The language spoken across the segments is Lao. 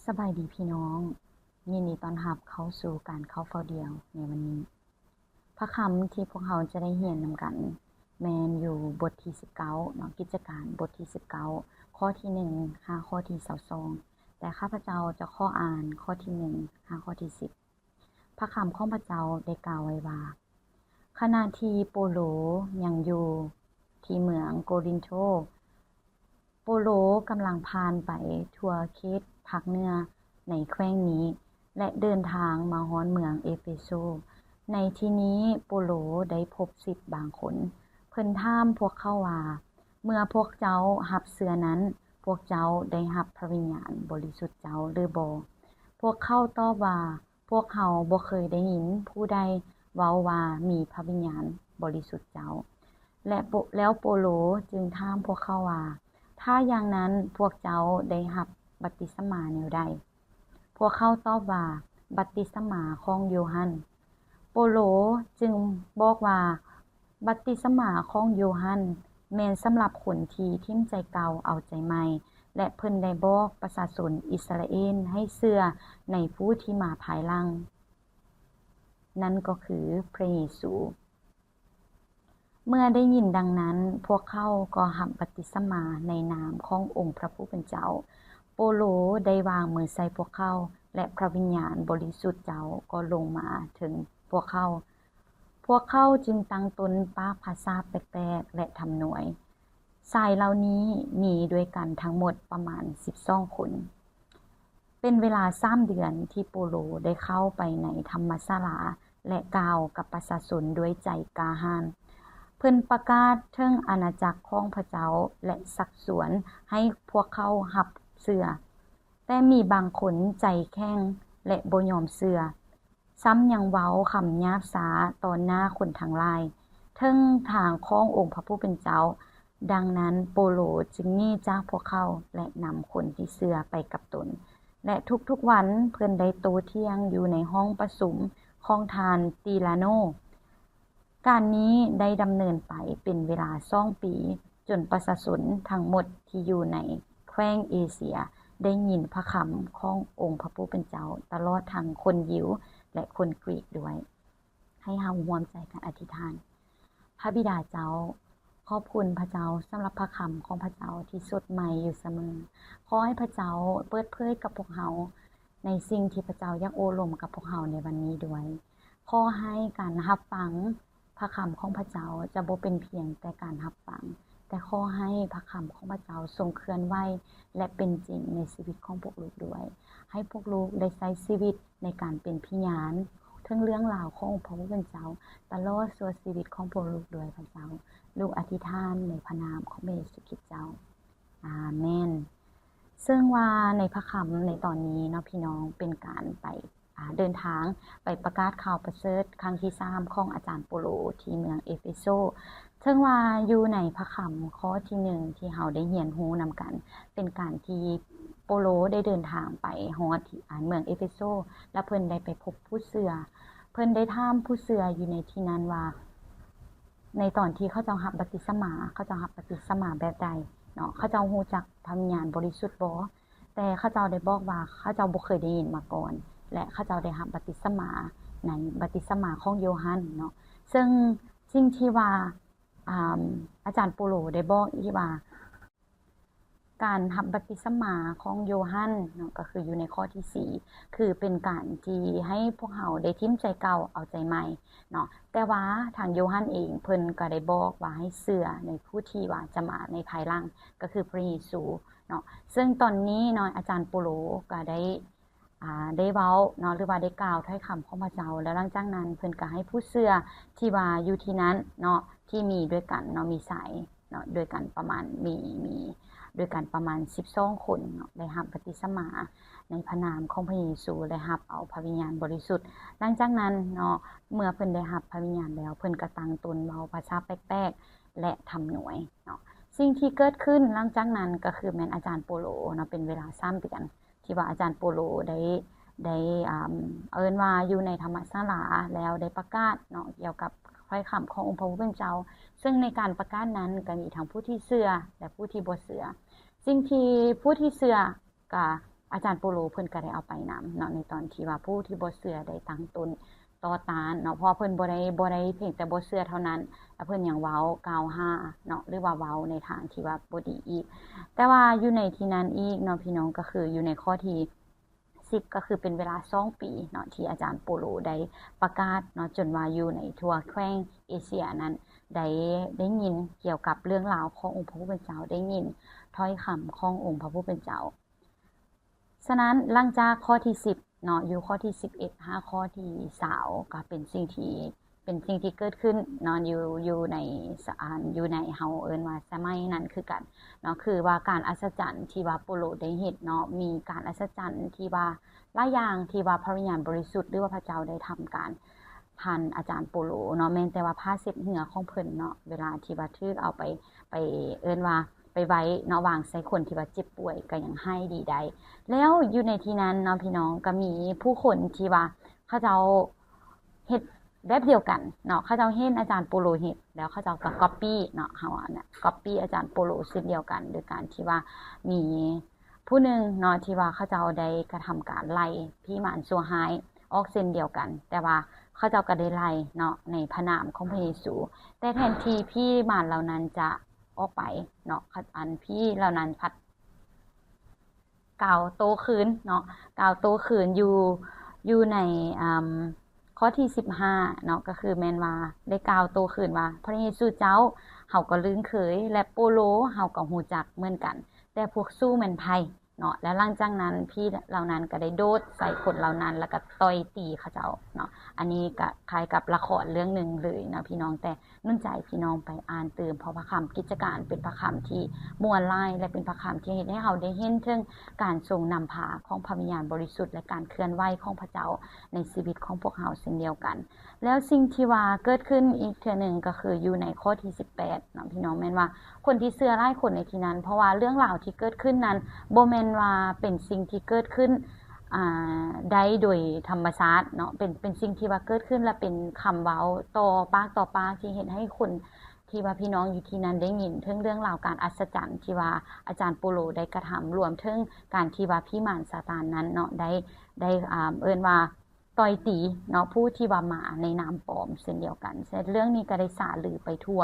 ສະບາຍດີພີ່ນ້ອງ, ຍິນດີຕ້ອນຮັບເຂົ້າສູ່ການເຂົ້າເຝົ້າດ່ຽວໃນວັນນີ້. ພະຄຳທີ່ພວກເຮົາຈະໄດ້ຮຽນນຳກັນ ແມ່ນຢູ່ບົດທີສິບເກົ້າເນາະ, ກິດຈະການບົດທີສິບເກົ້າ ຂໍ້ທີໜຶ່ງຫາຂໍ້ທີຊາວສອງ, ແຕ່ຂ້າພະເຈົ້າຈະຂໍອ່ານຂໍ້ທີໜຶ່ງຫາຂໍ້ທີສິບ. ພະຄຳຂອງພະເຈົ້າໄດ້ກ່າວໄວ້ວ່າ, ຂະນະທີ່ໂປໂລຍັງຢູ່ທີ່ເມືອງໂກລິນໂທ, ໂປໂລກຳລັງຜ່ານໄປທົ່ວເຂດພາກເໜືອໃນແຂວງນີ້ ແລະ ເດີນທາງມາຮອດເມືອງເອເຟໂຊ. ໃນທີ່ນີ້ໂປໂລໄດ້ພົບສິດບາງຄົນ. ເພິ່ນຖາມພວກເຂົາວ່າ, ເມື່ອພວກເຈົ້າຮັບເຊື່ອນັ້ນ, ພວກເຈົ້າໄດ້ຮັບພະວິນຍານບໍລິສຸດເຈົ້າຫຼືບໍ່? ພວກເຂົາຕອບວ່າ, ພວກເຮົາບໍ່ເຄີຍໄດ້ຍິນຜູ້ໃດເວົ້າວ່າມີພະວິນຍານບໍລິສຸດເຈົ້າ. ແລະ ໂປ ແລ້ວໂປໂລຈຶ່ງຖາມພວກເຂົາວ່າ, ຖ້າຢ່າງນັ້ນພວກເຈົ້າໄດ້ຮັບບັບຕິສະມາແນວໃດ? ພວກເຂົາຕອບວ່າ, ບັບຕິສະມາຂອງໂຢຮັນ. ໂປໂລຈຶ່ງບອກວ່າ, ບັບຕິສະມາຂອງໂຢຮັນແມ່ນສຳລັບຄົນທີ່ຖິ້ມໃຈເກົ່າເອົາໃຈໃໝ່, ແລະ ເພິ່ນໄດ້ບອກປະຊາຊົນອິດສະຣາເອນໃຫ້ເຊື່ອໃນຜູ້ທີ່ມາພາຍຫຼັງ, ນັ້ນກໍຄືພະເຢຊູ. ເມື່ອໄດ້ຍິນດັ່ງນັ້ນ, ພວກເຂົາກໍຮັບບັບຕິສະມາໃນນາມຂອງອົງພະຜູ້ເປັນເຈົ້າ. ໂປໂລໄດ້ວາງມືໃສ່ພວກເຂົາ, ແລະ ພະວິນຍານບໍລິສຸດເຈົ້າກໍລົງມາເຖິງພວກເຂົາ. ພວກເຂົາຈຶ່ງຕັ້ງຕົ້ນປາກພາສາແປກໆ ແລະ ທຳນວຍ. ຊາຍເຫຼົ່ານີ້ມີດ້ວຍກັນທັງໝົດປະມານສິບສອງຄົນ. ເປັນເວລາສາມເດືອນທີ່ໂປໂລໄດ້ເຂົ້າໄປໃນທຳມະສາລາ ແລະ ກ່າວກັບປະຊາຊົນດ້ວຍໃຈກ້າຫານ. ເພິ່ນປະກາດເຖິງອານາຈັກຂອງພະເຈົ້າ ແລະ ຊັກຊວນໃຫ້ພວກເຂົາຮັບເຊື່ອ. ແຕ່ມີບາງຄົນໃຈແຂງ ແລະ ບໍ່ຍອມເຊື່ອ. ຊ້ຳຍັງເວົ້າຄຳຫຍາບຊ້າຕໍ່ໜ້າຄົນທັງຫຼາຍ ເຖິງທາງຂອງອົງພະຜູ້ເປັນເຈົ້າ. ດັ່ງນັ້ນ ໂປໂລຈຶ່ງໜີຈາກພວກເຂົາ ແລະ ນຳຄົນທີ່ເຊື່ອໄປກັບຕົນ. ແລະ ທຸກໆວັນເພິ່ນໄດ້ໂຕ້ຖຽງຢູ່ໃນຫ້ອງປະຊຸມຂອງທ່ານຕີລາໂນ. ການນີ້ໄດ້ດຳເນີນໄປເປັນເວລາສອງປີ, ຈົນປະຊາຊົນທັງໝົດທີ່ຢູ່ໃນແຂວງເອເຊຍໄດ້ຍິນພະຄຳຂອງອົງພະຜູ້ເປັນເຈົ້າ, ຕະຫຼອດທັງຄົນຢິວ ແລະ ຄົນກຣີກດ້ວຍ. ໃຫ້ເຮົາຮ່ວມໃຈກັນອະທິຖານ. ພະບິດາເຈົ້າ, ຂອບຄຸນພະເຈົ້າສຳລັບພະຄຳຂອງພະເຈົ້າທີ່ສົດໃໝ່ຢູ່ສະເໝີ. ຂໍໃຫ້ພະເຈົ້າເປີດເຜີຍກັບພວກເຮົາໃນສິ່ງທີ່ພະເຈົ້າຢາກໂອ້ລົມກັບພວກເຮົາໃນວັນນີ້ດ້ວຍ. ຂໍໃຫ້ການຮັບຟັງພະຄຳຂອງພະເຈົ້າຈະບໍ່ເປັນພຽງແຕ່ການຮັບຟັງ, ແຕ່ຂໍໃຫ້ພະຄຳຂອງພະເຈົ້າຊົງເຄື່ອນໄຫວ ແລະ ເປັນຈິງໃນຊີວິດຂອງພວກລູກດ້ວຍ. ໃຫ້ພວກລູກໄດ້ໃຊ້ຊີວິດໃນການເປັນພະຍານເຖິງເລື່ອງລາວຂອງພະຜູ້ເປັນເຈົ້າ ຕະຫຼອດຊົ່ວຊີວິດຂອງພວກລູກດ້ວຍພະເຈົ້າ. ລູກອະທິຖານໃນພະນາມຂອງພະເຢຊູຄຣິດເຈົ້າ. ອາເມນ. ເຊິ່ງວ່າໃນພະຄຳໃນຕອນນີ້ເນາະ ພີ່ນ້ອງ, ເປັນການໄປ ອາ ເດີນທາງໄປປະກາດຂ່າວປະເສີດຄັ້ງທີສາມຂອງອາຈານໂປໂລທີ່ເມືອງເອເຟໂຊ. ເຊິ່ງວ່າຢູ່ໃນພະຄຳຂໍ້ທີໜຶ່ງທີ່ເຮົາໄດ້ຮຽນຮູ້ນຳກັນ, ເປັນການທີ່ໂປໂລໄດ້ເດີນທາງໄປຮອດທີ່ ອາ ເມືອງເອເຟໂຊ ແລະ ເພິ່ນໄດ້ໄປພົບຜູ້ເຊື່ອ. ເພິ່ນໄດ້ຖາມຜູ້ເຊື່ອຢູ່ໃນທີ່ນັ້ນວ່າ ໃນຕອນທີ່ເຂົາເຈົ້າຮັບບັບຕິສະມາ, ເຂົາເຈົ້າຮັບບັບຕິສະມາແບບໃດເນາະ? ເຂົາເຈົ້າຮູ້ຈັກພະວິນຍານບໍລິສຸດບໍ່? ແຕ່ເຂົາເຈົ້າໄດ້ບອກວ່າເຂົາເຈົ້າບໍ່ເຄີຍໄດ້ຍິນມາກ່ອນ ແລະ ເຂົາເຈົ້າໄດ້ຮັບບັບຕິສະມາໃນບັບຕິສະມາຂອງໂຢຮັນເນາະ. ເຊິ່ງສິ່ງທີ່ວ່າ ອາ ອາຈານໂປໂລໄດ້ບອກອີກວ່າ ການຮັບບັບຕິສະມາຂອງໂຢຮັນເນາະ ກໍຄືຢູ່ໃນຂໍ້ທີສີ່ ຄືເປັນການທີ່ໃຫ້ພວກເຮົາໄດ້ຖິ້ມໃຈເກົ່າເອົາໃຈໃໝ່ເນາະ. ແຕ່ວ່າທາງໂຢຮັນເອງເພິ່ນກໍໄດ້ບອກວ່າໃຫ້ເຊື່ອໃນຜູ້ທີ່ວ່າຈະມາໃນພາຍຫຼັງ ກໍຄືພະເຢຊູເນາະ. ເຊິ່ງຕອນນີ້ເນາະ ອາຈານໂປໂລກໍໄດ້ ອາ ໄດ້ເວົ້າເນາະ ຫຼືວ່າໄດ້ກ່າວຖ້ອຍຄຳຂອງພະເຈົ້າ ແລ້ວຫຼັງຈາກນັ້ນເພິ່ນກໍໃຫ້ຜູ້ເຊື່ອທີ່ວ່າຢູ່ທີ່ນັ້ນເນາະ ທີ່ມີດ້ວຍກັນເນາະ ມີຊາຍເນາະ ດ້ວຍກັນປະມານ ມີ ມີດ້ວຍກັນປະມານສິບສອງຄົນເນາະ ໄດ້ຮັບບັບຕິສະມາໃນພະນາມຂອງພະເຢຊູ ແລະ ຮັບເອົາພະວິນຍານບໍລິສຸດ. ຫຼັງຈາກນັ້ນເນາະ ເມື່ອເພິ່ນໄດ້ຮັບພະວິນຍານແລ້ວ ເພິ່ນກໍຕັ້ງຕົນເວົ້າພາສາແປກໆ ແລະ ທຳນວຍເນາະ. ສິ່ງທີ່ເກີດຂຶ້ນຫຼັງຈາກນັ້ນກໍຄືແມ່ນອາຈານໂປໂລເນາະ ເປັນເວລາສາມເດືອນ ທີ່ວ່າອາຈານໂປໂລໄດ້ ໄດ້ ອ່າ ເອີ້ນວ່າຢູ່ໃນທຳມະສາລາ ແລ້ວໄດ້ປະກາດເນາະ ກ່ຽວກັບຖ້ອຍຄຳຂອງອົງພະຜູ້ເປັນເຈົ້າ. ເຊິ່ງໃນການປະກາດນັ້ນກໍມີທັງຜູ້ທີ່ເຊື່ອ ແລະ ຜູ້ທີ່ບໍ່ເຊື່ອ. ສິ່ງທີ່ຜູ້ທີ່ເຊື່ອກໍ ອາຈານໂປໂລເພິ່ນກໍໄດ້ເອົາໄປນຳເນາະ ໃນຕອນທີ່ວ່າຜູ້ທີ່ບໍ່ເຊື່ອໄດ້ຕັ້ງຕົນຕໍ່ຕ້ານເນາະ ເພາະວ່າເພິ່ນບໍ່ໄດ້ ບໍ່ໄດ້ພຽງແຕ່ບໍ່ເຊື່ອເທົ່ານັ້ນ ແລະເພິ່ນຍັງເວົ້າກ່າວຫາເນາະ ຫຼືວ່າເວົ້າໃນທາງທີ່ວ່າບໍ່ດີອີກ. ແຕ່ວ່າຢູ່ໃນທີ່ນັ້ນອີກເນາະ ພີ່ນ້ອງ ກໍຄືຢູ່ໃນຂໍ້ທີສິບ ກໍຄືເປັນເວລາສອງປີເນາະ ທີ່ອາຈານໂປໂລໄດ້ປະກາດເນາະ ຈົນວ່າຢູ່ໃນທົ່ວແຂວງເອເຊຍນັ້ນ ໄດ້ ໄດ້ຍິນກ່ຽວກັບເລື່ອງລາວຂອງອົງພະຜູ້ເປັນເຈົ້າ ໄດ້ຍິນຖ້ອຍຄຳຂອງອົງພະຜູ້ເປັນເຈົ້າ. ສະນັ້ນ ຫຼັງຈາກຂໍ້ທີສິບເນາະ ຢູ່ຂໍ້ທີສິບເອັດຫາຂໍ້ທີຊາວ ກໍເປັນສິ່ງທີ່ ເປັນສິ່ງທີ່ເກີດຂຶ້ນເນາະ ຢູ່ ຢູ່ໃນສະ ອາ ຢູ່ໃນ ເຮົາເອີ້ນວ່າສະໄໝນັ້ນຄືກັນເນາະ ຄືວ່າການອັດສະຈັນທີ່ວ່າໂປໂລໄດ້ເຮັດເນາະ ມີການອັດສະຈັນທີ່ວ່າຫຼາຍຢ່າງທີ່ວ່າພະວິນຍານບໍລິສຸດ ຫຼືວ່າພະເຈົ້າໄດ້ທຳການຜ່ານອາຈານໂປໂລເນາະ ແມ່ນແຕ່ວ່າຜ້າເຊັດເຫື່ອຂອງເພິ່ນເນາະ ເວລາທີ່ວ່າຖືກເອົາໄປ ໄປ ເອີ້ນວ່າໄປໄວ້ເນາະ ວາງໃສ່ຄົນທີ່ວ່າເຈັບປ່ວຍ ກໍຍັງຫາຍດີໄດ້. ແລ້ວຢູ່ໃນທີ່ນັ້ນເນາະ ພີ່ນ້ອງ ກໍມີຜູ້ຄົນທີ່ວ່າເຂົາເຈົ້າເຮັດແບບດຽວກັນເນາະ ເຂົາເຈົ້າເຫັນອາຈານໂປໂລເຮັດ ແລ້ວເຂົາເຈົ້າກໍກັອບປີ້ເນາະ ເຮົາອັນນະ ກັອບປີ້ອາຈານໂປໂລເຊັ່ນດຽວກັນ ໂດຍການທີ່ວ່າມີຜູ້ໜຶ່ງເນາະ ທີ່ວ່າເຂົາເຈົ້າໄດ້ກະທຳການໄລ່ຜີມານຊົ່ວຮ້າຍອອກເຊັ່ນດຽວກັນ ແຕ່ວ່າເຂົາເຈົ້າກໍໄດ້ໄລ່ເນາະ ໃນພະນາມຂອງພະເຢຊູ ແຕ່ແທນທີ່ຜີມານເຫຼົ່ານັ້ນຈະອອກໄປເນາະ ອັນ ຜີເຫຼົ່ານັ້ນພັດ ກ່າວໂຕ້ຄືນເນາະ ກ່າວໂຕ້ຄືນຢູ່ ຢູ່ໃນ ອາ ຂໍ້ທີສິບຫ້າເນາະ ກໍຄືແມ່ນວ່າໄດ້ກ່າວໂຕ້ຄືນວ່າ ພະເຢຊູເຈົ້າ ເຮົາກໍລຶ້ງເຄີຍ ແລະ ໂປໂລ ເຮົາກໍຮູ້ຈັກເໝືອນກັນ ແຕ່ພວກສູແມ່ນໃຜເນາະ ແລະ ຫຼັງຈາກນັ້ນ ຜີເຫຼົ່ານັ້ນກໍໄດ້ໂດດໃສ່ຄົນເຫຼົ່ານັ້ນ ແລ້ວກໍຕ່ອຍຕີເຂົາເຈົ້າເນາະ. ອັນນີ້ກໍຄ້າຍກັບລະຄອນເລື່ອງໜຶ່ງເລີຍເນາະ ພີ່ນ້ອງ ແຕ່ ໜູນໃຈພີ່ນ້ອງໄປອ່ານຕື່ມ ເພາະພະຄຳກິດຈະການເປັນພະຄຳທີ່ມ່ວນຫຼາຍ ແລະ ເປັນພະຄຳທີ່ເຮັດໃຫ້ເຮົາໄດ້ເຫັນເຖິງການຊົງນຳພາຂອງພະວິນຍານບໍລິສຸດ ແລະ ການເຄື່ອນໄຫວຂອງພະເຈົ້າໃນຊີວິດຂອງພວກເຮົາເຊັ່ນດຽວກັນ. ແລ້ວສິ່ງທີ່ວ່າເກີດຂຶ້ນອີກເທື່ອໜຶ່ງ ກໍຄືຢູ່ໃນຂໍ້ທີສິບແປດເນາະ ພີ່ນ້ອງ ແມ່ນວ່າຄົນທີ່ເຊື່ອຫຼາຍຄົນໃນທີ່ນັ້ນ ເພາະວ່າເລື່ອງລາວທີ່ເກີດຂຶ້ນນັ້ນ ບໍ່ແມ່ນວ່າເປັນສິ່ງທີ່ເກີດຂຶ້ນ ອ່າ ໄດ້ໂດຍທຳມະຊາດເນາະ ເປັນ ເປັນສິ່ງທີ່ວ່າເກີດຂຶ້ນ ແລະ ເປັນຄຳເວົ້າຕໍ່ປາກຕໍ່ປາກ ທີ່ເຮັດໃຫ້ຄົນທີ່ວ່າພີ່ນ້ອງຢູ່ທີ່ນັ້ນໄດ້ຍິນເຖິງເລື່ອງລາວການອັດສະຈັນທີ່ວ່າອາຈານໂປໂລໄດ້ກະທຳ ລວມເຖິງການທີ່ວ່າຜີມານຊາຕານນັ້ນເນາະ ໄດ້ ໄດ້ ອ່າ ເອີ້ນວ່າຕ່ອຍຕີເນາະ ຜູ້ທີ່ວ່າມາໃນນາມປອມເຊັ່ນດຽວກັນ. ເລື່ອງນີ້ກໍໄດ້ສາລືໄປທົ່ວ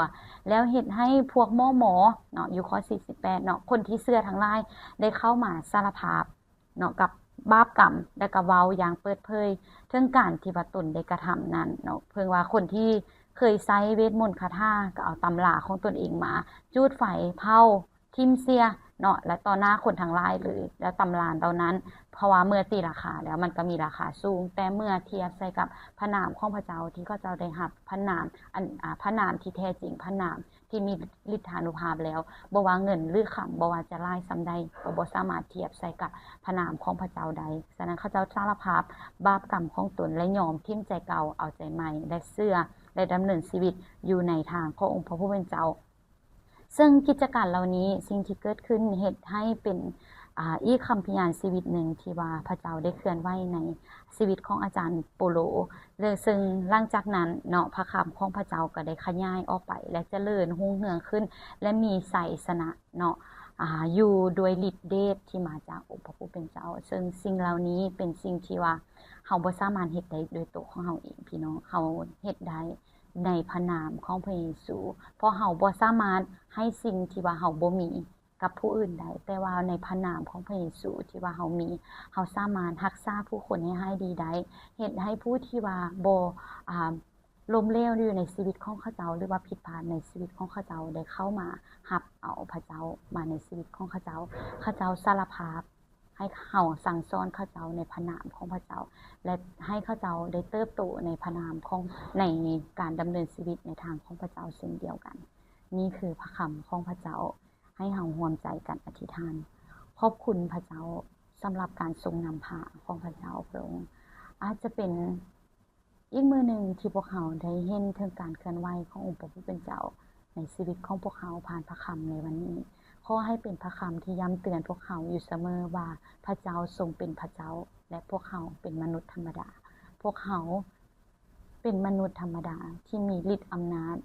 ແລ້ວເຮັດໃຫ້ພວກໝໍເນາະ ຢູ່ຂໍ້ສີ່ສິບແປດເນາະ ຄົນທີ່ເຊື່ອທັງຫຼາຍໄດ້ເຂົ້າມາສາລະພາບ ເນາະ ກັບບາບກຳ ແລະ ກໍເວົ້າຢ່າງເປີດເຜີຍເຖິງການທີ່ວ່າຕົນໄດ້ກະທຳນັ້ນເນາະ. ເພິ່ງວ່າຄົນທີ່ເຄີຍໃຊ້ເວດມົນຄາຖາ ກໍເອົາຕຳລາຂອງຕົນເອງມາຈູດໄຟເຜົາຖິ້ມເສຍເນາະ ແລະ ຕໍ່ໜ້າຄົນທັງຫຼາຍເລີຍ. ແລ້ວຕຳລາເຫຼົ່ານັ້ນ ເພາະວ່າເມື່ອຕີລາຄາແລ້ວ ມັນກໍມີລາຄາສູງ, ແຕ່ເມື່ອທຽບໃສ່ກັບພະນາມຂອງພະເຈົ້າ ທີ່ເຂົາເຈົ້າໄດ້ຮັບ ພະນາມ ອັນ ອາ ພະນາມທີ່ແທ້ຈິງ ພະນາມ ທີ່ມີລິດທານຸພາບແລ້ວ, ບໍ່ວ່າເງິນ ຫຼື ຄຳ, ບໍ່ວ່າຈະຫຼາຍສ່ຳໃດ, ກໍບໍ່ສາມາດທຽບໃສ່ກັບພະນາມຂອງພະເຈົ້າໄດ້. ສະນັ້ນ ເຂົາເຈົ້າສາລະພາບບາບກຳຂອງຕົນ ແລະ ຍອມຖິ້ມໃຈເກົ່າ ເອົາໃຈໃໝ່ ແລະ ເຊື່ອ ແລະ ດຳເນີນຊີວິດຢູ່ໃນທາງຂອງອົງພະຜູ້ເປັນເຈົ້າ. ເຊິ່ງກິດຈະການເຫຼົ່ານີ້, ສິ່ງທີ່ເກີດຂຶ້ນເຮັດໃຫ້ເປັນ ອາ ອີກຄຳພະຍານຊີວິດໜຶ່ງທີ່ວ່າພະເຈົ້າໄດ້ເຄື່ອນໄຫວໃນຊີວິດຂອງອາຈານໂປໂລ ແລະ ເຊິ່ງຫຼັງຈາກນັ້ນເນາະ ພະຄຳຂອງພະເຈົ້າກໍໄດ້ຂະຫຍາຍອອກໄປ ແລະ ຈະເລີນຮຸ່ງເຮືອງຂຶ້ນ ແລະ ມີໄຊຊະນະເນາະ ອາ ຢູ່ດ້ວຍລິດເດດທີ່ມາຈາກອົງພະຜູ້ເປັນເຈົ້າ. ເຊິ່ງສິ່ງເຫຼົ່ານີ້ເປັນສິ່ງທີ່ວ່າເຮົາບໍ່ສາມາດເຮັດໄດ້ໂດຍໂຕຂອງເຮົາເອງ ພີ່ນ້ອງ, ເຮົາເຮັດໄດ້ ໃນພະນາມຂອງພະເຢຊູ, ເພາະເຮົາບໍ່ສາມາດໃຫ້ສິ່ງທີ່ວ່າເຮົາບໍ່ມີກັບຜູ້ອື່ນໄດ້, ແຕ່ວ່າໃນພະນາມຂອງພະເຢຊູທີ່ວ່າເຮົາມີ, ເຮົາສາມາດຮັກສາຜູ້ຄົນໃຫ້ຫາຍດີໄດ້, ເຮັດໃຫ້ຜູ້ທີ່ວ່າບໍ່ ອາ ລົ້ມເຫຼວຢູ່ໃນຊີວິດຂອງເຂົາເຈົ້າ ຫຼືວ່າຜິດພາດໃນຊີວິດຂອງເຂົາເຈົ້າ ໄດ້ເຂົ້າມາຮັບເອົາພະເຈົ້າມາໃນຊີວິດຂອງເຂົາເຈົ້າ. ເຂົາເຈົ້າສາລະພາບ ໃຫ້ເຮົາສັ່ງສອນເຂົາເຈົ້າໃນພະນາມຂອງພະເຈົ້າ ແລະ ໃຫ້ເຂົາເຈົ້າໄດ້ເຕີບໂຕໃນພະນາມຂອງ ໃນການດຳເນີນຊີວິດໃນທາງຂອງພະເຈົ້າເຊັ່ນດຽວກັນ. ນີ້ຄືພະຄຳຂອງພະເຈົ້າ ໃຫ້ເຮົາຮ່ວມໃຈກັນອະທິຖານ. ຂອບຄຸນພະເຈົ້າສຳລັບການຊົງນຳພາຂອງພະເຈົ້າ. ພະອົງອາດຈະເປັນ ອີກມື້ໜຶ່ງທີ່ພວກເຮົາໄດ້ເຫັນເຖິງການເຄື່ອນໄຫວຂອງອົງພະຜູ້ເປັນເຈົ້າໃນຊີວິດຂອງພວກເຮົາຜ່ານພະຄຳໃນວັນນີ້. ຂໍໃຫ້ເປັນພະຄຳທີ່ຢ້ຳເຕືອນພວກເຮົາຢູ່ສະເໝີວ່າ ພະເຈົ້າຊົງເປັນພະເຈົ້າ ແລະ ພວກເຮົາເປັນມະນຸດທຳມະດາ. ພວກເຮົາເປັນມະນຸດທຳມະດາທີ່ມີລິດອຳນາດ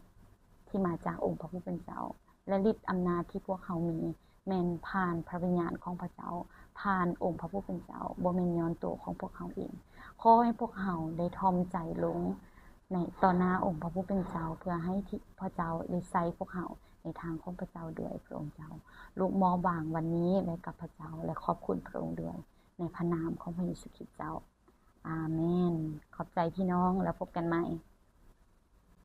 ທີ່ມາຈາກອົງພະຜູ້ເປັນເຈົ້າ ແລະ ລິດອຳນາດທີ່ພວກເຮົາມີແມ່ນຜ່ານພະວິນຍານຂອງພະເຈົ້າ ຜ່ານອົງພະຜູ້ເປັນເຈົ້າ, ບໍ່ແມ່ນຍ້ອນໂຕຂອງພວກເຮົາເອງ. ຂໍໃຫ້ພວກເຮົາໄດ້ຖ່ອມໃຈລົງໃນຕໍ່ໜ້າອົງພະຜູ້ເປັນເຈົ້າ, ເພື່ອໃຫ້ທີ່ພະເຈົ້າໄດ້ໃຊ້ພວກເຮົາໃນທາງຂອງພະເຈົ້າດ້ວຍ, ພະອົງເຈົ້າ. ລູກມອບວາງວັນນີ້ໄວ້ກັບພະເຈົ້າ ແລະ ຂອບຄຸນພະອົງດ້ວຍ, ໃນພະນາມຂອງພະເຢຊູຄຣິດເຈົ້າ. ອາເມນ. ຂອບໃຈພີ່ນ້ອງ, ແລ້ວພົບກັນໃໝ່.